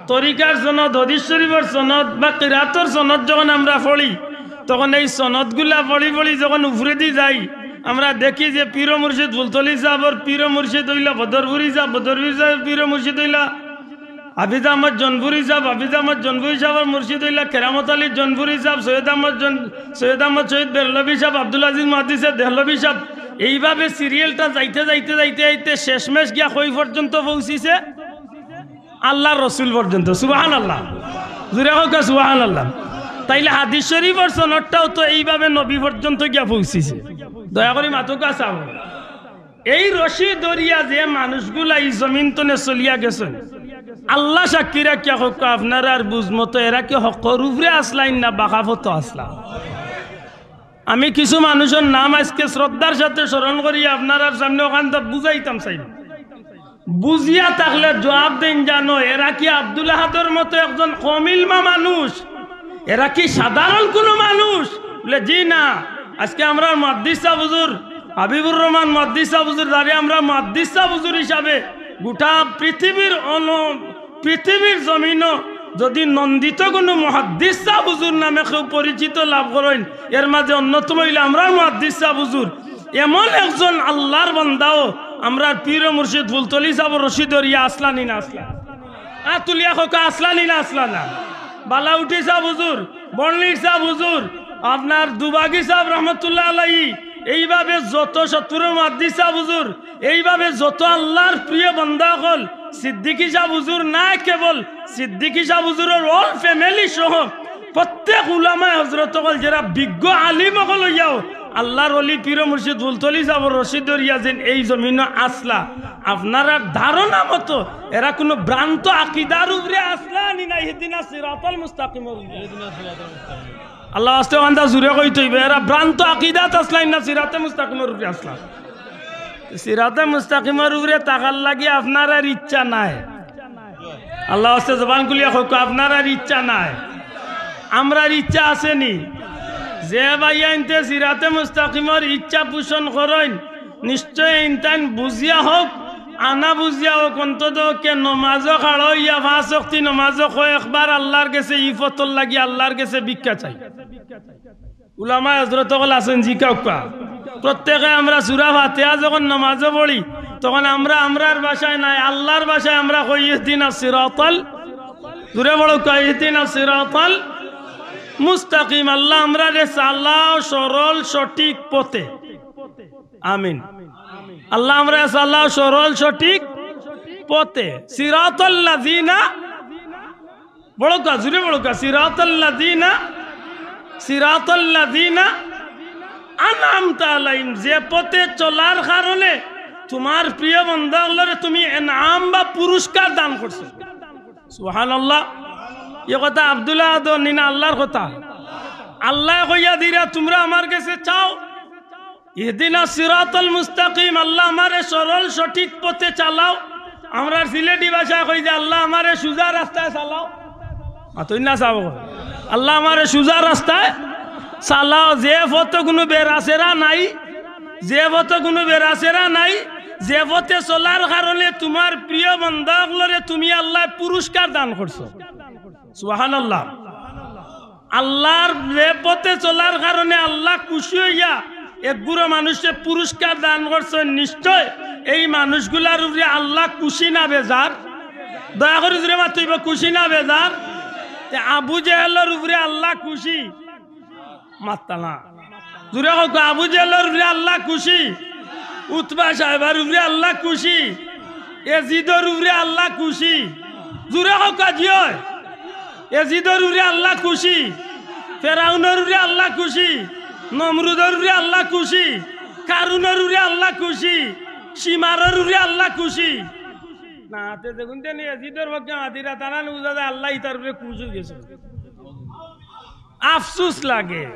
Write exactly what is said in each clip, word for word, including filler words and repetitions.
তরিকার সনদ, হাদিস শরীফর সনদ বা কিরাতর সনদ যখন আমরা পড়ি, তখন এই সনদগুলা পড়ি পড়ি যখন উপরেদি যাই, আমরা দেখি যে পীর মুর্শিদ ফুলতলি সাহেবর পীর মুর্শিদ অইলা বদরপুরি সাহেব, বদরপুরি সাহেবর পীর মুর্শিদ অইলা হাফিজ আহমদ জনপুরি সাহেব, হাফিজ আহমদ জনপুরি সাহেবর মুর্শিদ অইলা কেরামত আলী জনপুরি সাহেব, সৈয়দ আহমদ জন-, সৈয়দ আহমদ শহীদ বেরলভী সাহেব, আব্দুল আজিজ মুহাদ্দিসে দেহলভী সাহেব। এইভাবে সিরিয়ালটা যাইতে যাইতে যাইতে যাইতে শেষমেশ গিয়া কই পর্যন্ত পৌঁছিছে? আল্লাহর রসুল পর্যন্ত। সুবহানাল্লাহ। জুরে কউক্কা সুবহানাল্লাহ। তাইলে হাদিস শরীফর সনদটাও তো এইভাবে নবী পর্যন্ত গিয়া পৌঁছিছে। দয়া করি মাতউক্কা চাও। এই রশি ধরিয়া যে মানুষগুলা ই জমিন তনে চলিয়া গেছইন, আল্লাহ সাক্ষী রাখিয়া কউক্কা, আপনারার বুঝ মতো এরা কি হকর উপরে আছলাইন না বাঁকা পথো আছলা? আমি কিছু মানুষর নাম আজকে শ্রদ্ধার সাথে স্মরণ করি, আপনারার সামনে অখানতা বুঝাইতাম চাই। বুঝিয়া থাকলে জবাব দেইন জানো, এরা কি আব্দুল আহাদর মতো একজন কম ইলমা মানুষ? এরা কি সাধারণ কোনো মানুষ? বলে, "জি না।" আজকে আমরার মুহাদ্দিস সাহেব হুজুর, হাবিবুর রহমান মুহাদ্দিস সাহেব হুজুর, যারে আমরা মুহাদ্দিস সাহেব হুজুর হিসাবে গোটা পৃথিবীর অন-, পৃথিবীর জমিনো যদি নন্দিত কোনো মুহাদ্দিস সাহেব হুজুর নামে কেউ পরিচিত লাভ করইন, এর মাঝে অন্যতম অইলা আমরার মুহাদ্দিস সাহেব হুজুর। এমন একজন আল্লাহর বান্দাও আমরার পীর মুর্শিদ ফুলতলি সাহেবর রশি ধরিয়া আছলা নি না আছলা? আত তুলিয়া কউক্কা আছলা নি না আছলা না? বালাউটি সাহেব হুজুর, বর্ণিক সাহেব হুজুর, আপনার দুবাগি সাহেব রহমতুল্লাহ আলাইহি, এইভাবে যত সত্তর মুহাদ্দিস সাহেব হুজুর, এইভাবে যত আল্লাহর প্রিয় বান্দা অকল, সিদ্দিকী সাহেব হুজুর না কেবল, সিদ্দিকী সাহেব হুজুরর all family সহ প্রত্যেক উলামায়ে হজরত অকল যেরা বিজ্ঞ আলিম অকল অইয়াও আল্লাহর ওলি পীর মুর্শিদ ফুলতলি সাহেবর রশি ধরিয়া যেন এই জমিনো আছলা, আপনারার ধারণা মতো এরা কোনো ভ্রান্ত আকিদার উপরে আছলা নি না ইহদিনা সিরাতাল মুস্তাকিমর উপরে? আল্লাহ আস্তে বান্দা জুরে কইতে অইবে, এরা ভ্রান্ত আকিদাত আছলা নি না সিরাতে মুস্তাকিমর উপরে আছলা? সিরাতে মুস্তাকিমর উপরে থাকার লাগি আপনারার ইচ্ছা নাই। আল্লাহ আস্তে জবান খুলিয়া কউক্কা, আপনারার ইচ্ছা নাই, আমরার ইচ্ছা আছে নি? যে ভাইয়াইন্তে সিরাতে মুস্তাকিমর ইচ্ছা পোষণ করইন, নিশ্চয় ইনতাইন বুঝিয়া হউক, আনা বুঝিয়া হউক, অন্তত কে নমাজো খাড়া অইয়া পাঁচ ওয়াক্তি নমাজো কয় একবার আল্লাহর গেছে ই পথর লাগি আল্লাহর গেছে ভিক্ষা চাই। উলামায়ে হজরত অকল আছইন, জিকাউক্কা। প্রত্যেকে আমরা সূরা ফাতিহা যখন নমাজো পড়ি, তখন আমরা আমরার ভাষায় নায়, আল্লাহর ভাষায় আমরা কই, "ইহদিনা সিরাতাল", জুরে পড়উক্কা, "ইহদিনা সিরাতাল মুস্তাকিম।" আল্লাহ আমরারে চালাও সরল সঠিক পথে। আমিন। আল্লাহ আমরারে চালাও সরল সঠিক পথে। সিরাতাল্লাযিনা পড়উক্কা, জুরে পড়উক্কা, সিরাতাল্লাযিনা, সিরাতাল্লাযিনা আনআমতা আলাইহিম, যে পথে চলার কারণে তুমার প্রিয় বান্দা অকলরে তুমি এনাম বা পুরস্কার দান করছো। সুবহানাল্লাহ। ই কথা আব্দুল আহাদর নি না আল্লাহর কথা? আল্লায় কইয়া দিরা, তুমরা আমার গেছে চাও, ইহদিনা সিরাতাল মুস্তাকিম, আল্লাহ আমারে সরল সঠিক পথে চালাও। আমরার সিলেটি ভাষায় কই যে, "আল্লাহ আমারে সুজা রাস্তায় চালাও।" মাতইন না চাও, "আল্লাহ আমারে সুজা রাস্তায় চালাও।" যে পথো কুনু বেড়াছেড়া নাই, যে পথো কুনু বেড়াছেড়া নাই, যে পথে চলার কারণে তুমার প্রিয় বান্দা অকলরে তুমি আল্লায় পুরস্কার দান করছো। সুবহানাল্লাহ। আল্লাহর যে পথে চলার কারণে আল্লাহ খুশি অইয়া এক গুরু মানুষরে পুরস্কার দান করছইন, নিশ্চয় এই মানুষগুলার উপরে আল্লাহ খুশি না বেজার? দয়া করি জুরে মাতইবা, খুশি না বেজার? তে আবু জেহেলর উপরে আল্লাহ খুশি? মাততা না। জুরে কউক্কা, আবু জেহেলর উপরে আল্লাহ খুশি? উতবা সাহেবর উপরে আল্লাহ খুশি? এজিদর উপরে আল্লাহ খুশি? জুরে কউক্কা, জি অয়। এজিদর উপরে আল্লাহ খুশি, ফেরাউনর উপরে আল্লাহ খুশি, নমরুদর উপরে আল্লাহ খুশি, কারুনর উপরে আল্লাহ খুশি, শিমারর উপরে আল্লাহ খুশি। না, তে দেখইন তে নি এজিদর পক্ষে মাতিরা, তারা নি বুঝা যায় আল্লাহ ইতার উপরে খুশি অইগেছে। আফসুস লাগে।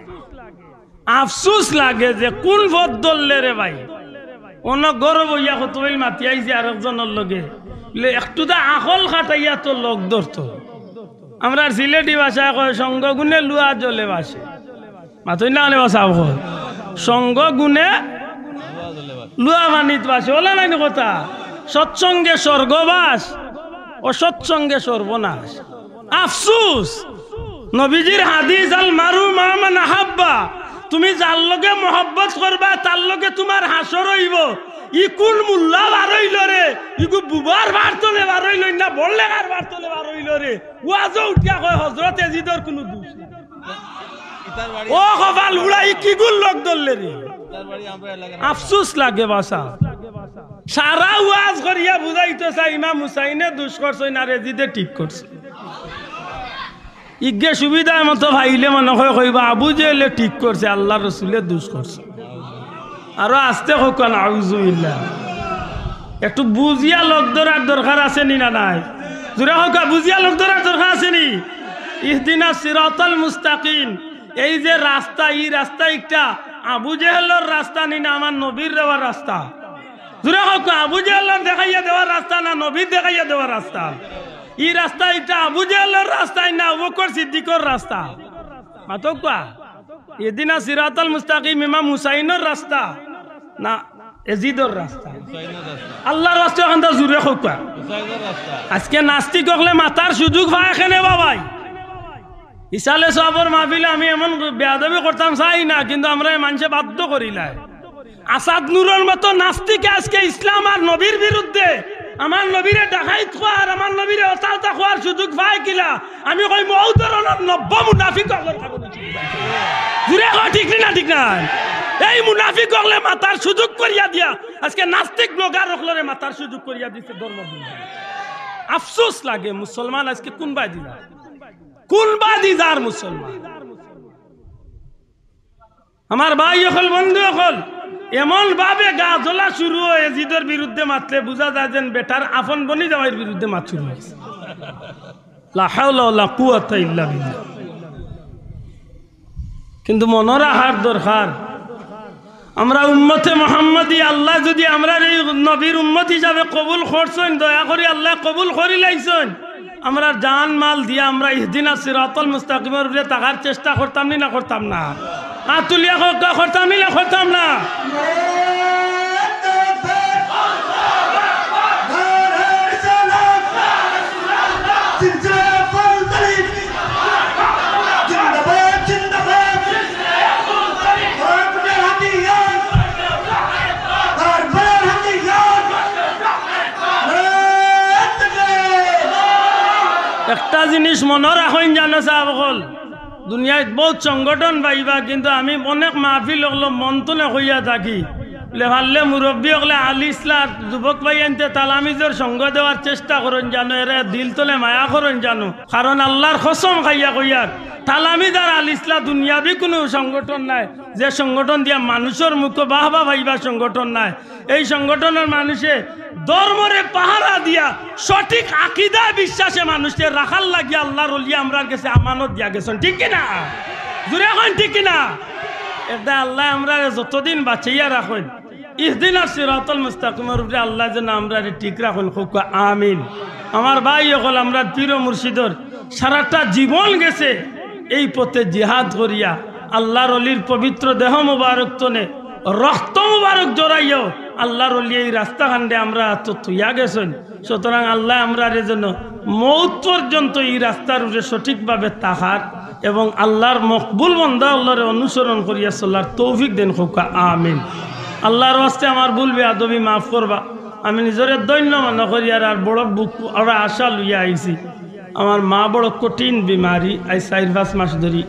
আফসুস লাগে যে কুন পথ ধরলে রে ভাই। অনো ঘরো বইয়া কতবিল মাতি আইছে আরক জনর লগে। বলে, "একটু দা আকল খাটাইয়া তো লগ ধরতো।" আমরার সিলেটি ভাষায় কয়, "সঙ্গ গুণে লুয়া জলে ভাসে।" মাতইন না অনে ভাষা কয়, "সঙ্গ গুণে লুয়া পানিত ভাসে।" অলা নায় নি কথা? সৎসঙ্গে স্বর্গবাস। অসৎ সঙ্গে সর্বনাশ। আফসুস। নবীজির হাদিস, "আল মারু মা মান আহাব্বা।" তুমি যার লগে মহব্বত করবা, তার লগে তুমার হাশর অইবো। ই কুন মুল্লা বারইলো রে? ইগু বুবার বার তলে বারইলো না, বড়লেখার বার তলে বারইলো রে? ওয়াজো উঠিয়া কয়, "হজরত এজিদর কুনু দুষ নাই।" ও কপাল উড়া, ই কিগুর লগ ধরলে রে? আফসুস লাগে বাসা। সারা ওয়াজ করিয়া বুঝাইতো চায়, ইমাম হুসাইনে দুষ করছইন আর এজিদে ঠিক করছে। ইগে সুবিধার মতো ভাইলে মনে হয় কইবা, "আবু জেহেলে ঠিক করছে, আল্লার রসুলে দুষ করছে।" আরো আস্তে কউক্কা, নাউজুবিল্লাহ। একটু বুঝিয়া লগ ধরার দরকার আছে নি না নাই? জুরে কউক্কা, বুঝিয়া লগ ধরার দরকার আছে নি? ইহদিনা সিরাতাল মুস্তাকিম, এই যে রাস্তা, ই রাস্তা একটা আবু জেহেলর রাস্তা নি না আমার নবীর দেওয়া রাস্তা? জুরে কউক্কা, আবু জেহেলর দেখাইয়া দেওয়া রাস্তা না নবীর দেখাইয়া দেওয়া রাস্তা? ই রাস্তা একটা আবু জেহেলর রাস্তা না আবু বকর সিদ্দিকর রাস্তা? মাতউক্কা। ইহদিনা সিরাতাল মুস্তাকিম ইমাম হুসাইনর রাস্তা না এজিদর রাস্তা? আল্লার রাস্তা অখানতা জুরে কউক্কা। আজকে নাস্তিক অকলে মাতার সুযোগ পায় কেনে বা ভাই? ইসালে সওয়াবর মাহফিলে আমি এমন বেয়াদবি করতাম চাই না, কিন্তু আমরারে মানষে বাধ্য করিলায়। আসাদ নূরর মতো নাস্তিকে আজকে ইসলাম আর নবীর বিরুদ্ধে, আমার নবীরে ডাকাইত কওয়ার, আমার নবীরে অতা অতা কওয়ার সুযোগ পায় কিলা? আমি কই, মউ ধরনর নব্য মুনাফিক অকলর কারণে। জুরে কও, ঠিক নি না, ঠিক না? এই মুনাফিক অকলে মাতার সুযোগ করিয়া দিয়া আজকে নাস্তিক ব্লগার অকলরে মাতার সুযোগ করিয়া দিছে ধর্ম। আফসোস লাগে, মুসলমান আজকে কুনবায়দি যার, কুনবায়দি যার মুসলমান। আমার ভাই অকল, বন্ধু অকল, এমন ভাবে গা জ্বলা শুরু অয়, এজিদর বিরুদ্ধে মাতলে বুঝা যায় যেন বেটার আপন বনি জামাইর বিরুদ্ধে মাত শুরু অইছে। লা হাওলা ওয়ালা কুওয়াতা ইল্লা বিল্লাহ। কিন্তু মনো রাখার দরকার, আমরা উম্মতে মুহাম্মদী, আল্লায় যুদি আমরারে এই নবীর উম্মত হিসাবে কবুল করছইন, দয়া করি আল্লায় কবুল করিলাইছইন, আমরার জান মাল দিয়া আমরা ইহদিনা সিরাতাল মুস্তাকিমর উপরে থাকার চেষ্টা করতাম নি না করতাম না? আত তুলিয়া কউক্কা, করতাম নি না করতাম না? একটা জিনিস মনো রাখইন জানো সাব অকল, দুনিয়াত বউত সংগঠন পাইবা, কিন্তু আমি অনেক মাহফিল অকলো মন থনে কইয়া থাকি, বুলে, পারলে মুরব্বি অকলে আল ইসলাহর যুবক ভাইয়াইন্তে তালামিজর সঙ্গ দেওয়ার চেষ্টা করইন জানো, এরার দিল থনে মায়া করইন জানো। কারণ আল্লার কসম খাইয়া কইয়ার, তালামিজ আর আল ইসলাহ দুনিয়াবি কুনু সংগঠন নায়, যে সংগঠন দিয়া মানুষর মুখো বাহবা পাইবার সংগঠন নায়। এই সংগঠনর মানষে ধর্মরে পাহারা দিয়া সঠিক আকিদায় বিশ্বাসে মানষরে রাখার লাগিয়া আল্লার অলিয়ে আমরার গেছে আমানত দিয়া গেছইন, ঠিক কি না? জুরে কইন, ঠিক কি না? এরদায় আল্লায় আমরারে যতদিন বাচাইয়া রাখইন, ইহদিনাস সিরাতাল মুস্তাকিমর উপরে আল্লায় যেন আমরারে ঠিক রাখইন, কউক্কা আমিন। আমার ভাই অকল, আমরার পীর ও মুর্শিদর সারাটা জীবন গেছে এই পথে জিহাদ করিয়া, আল্লার অলির পবিত্র দেহ মুবারক থনে রক্ত মুবারক জড়াইয়াও আল্লার অলিয়ে এই রাস্তাখানরে আমরার আতো থইয়া গেছইন। সুতরাং আল্লায় আমরারে যেন মউত পর্যন্ত এই রাস্তার উপরে সঠিকভাবে থাকার এবং আল্লার মকবুল বন্দা অকলরে অনুসরণ করিয়া চলার তৌফিক দেইন, কউক্কা আমিন। আল্লার ওয়াস্তে আমার ভুল বেয়াদবি মাফ করবা। আমি নিজরে ধন্য মনো করিয়ার, আর বড় বুক, আর আশা লইয়া আইছি। আমার মা বড় কঠিন বেমারি, আইজ চাইর পাঁচ মাস ধরি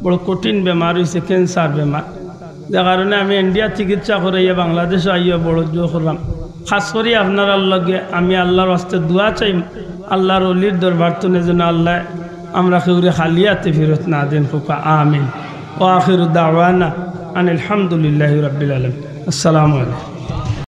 বড় কঠিন বেমার অইছে, ক্যান্সার বেমার, যে কারণে আমি ইন্ডিয়া চিকিৎসা করাইয়া বাংলাদেশো আইয়া বড় জোর করলাম। খাছ করি আপনারার লগে আমি আল্লার ওয়াস্তে দোয়া চাইমু, আল্লার অলির দরবার থনে যেন আল্লায় আমরা কেউরে খালি আতে ফিরত না দেইন, কউক্কা আমিন। ওয়া আখিরু দাওয়ানা আনিল হামদুলিল্লাহি রাব্বিল আলামিন। আসসালামু আলাইকুম।